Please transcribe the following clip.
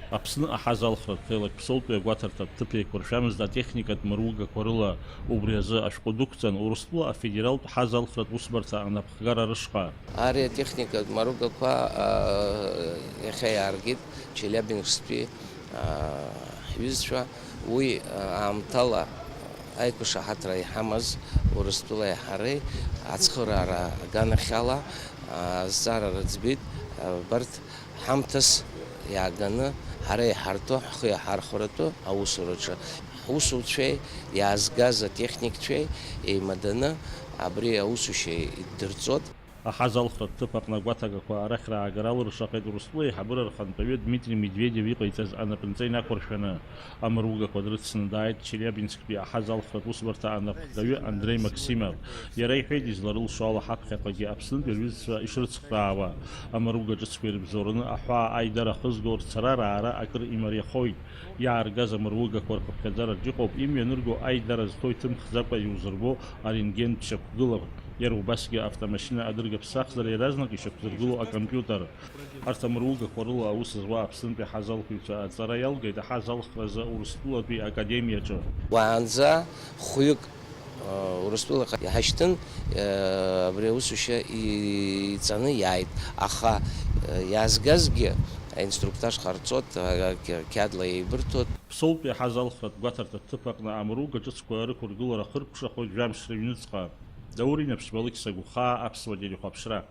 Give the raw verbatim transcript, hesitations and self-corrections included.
Аԥсны аҳазалхратә ҭелак ԥсоутәи агәаҭарҭатә ҭыԥ еиқәыршәамызт атехникатә мыругақәа рыла, убри азы ашәҟәы дықәҵан Урыстәыла афедералтә ҳазалхратә усбарҭа анапхгара рышҟа. Ари атехникатә мыругақәа, аа, иахьа иааргеит Челиабинсктәи, аа, ҳҩызцәа. Уи, аа, аамҭала аиқәшаҳаҭра иҳамаз Урыстәылеи ҳареи ацхыраара аганахьала, аа, азҵаара рыӡбеит, аа, абарҭ ҳамҭас иааганы ҳара иҳарҭо ҳхы иаҳархәаратәы аусураҿы ҳусуцәеи иаазгаз атехникцәеи еимаданы абри аусушьа иддырҵоит. Аҳазалхратә ҭыԥ аҟны агәаҭагақәа арахь раагара алыршахеит Урыстәыла аиҳабыра рхантәаҩы Дмитри Медведев иҟаиҵаз анапынҵа инақәыршәаны. Амыругақәа дрыцны дааит Челиабинсктәи аҳазалхратә усбарҭа анапхгаҩы Андрей Максимов. Иара иҳәеит, изларылшо ала ҳаԥхьаҟагьы Аԥснытәи рҩызцәа ишрыцхраауа. Амыруга ҿыцқәа ирыбзоураны аҳәаа аидара ахызго рцара-раара акыр имариахоит. Иааргаз амыругақәа рхыԥхьаӡараҿ иҟоуп имҩанырго аидара зҭо иҭымхӡакәа иузырбо арентгентә шьақәгылара. Иара убасгьы автомашьына адыргаԥсахзар иаразнак ишьақәзыргыло акомпиутер. Арҭ амыругақәа рыла аус зуа Аԥснытәи аҳазалхыҩцәа аҵара иалгеит аҳазалхразы Урыстәылатәи академиаҿы. Уаанӡа хәҩык, э, Урыстәылаҟа иҳашьҭын, э, абри аусушьа иҵаны иааит, аха, э, иаазгазгьы аинструктаж ҟарҵот, э, қьаадла еибырҭот. Ԥсоутәи аҳазалхратә гәаҭарҭатә ҭыԥ аҟны амыруга ҿыцқәа рықәыргылара хыркәшахоит жәамш рыҩныҵҟа. Даур Инаԥшьба, Алықьса Гәхаа, Аԥсуа телехәаԥшра.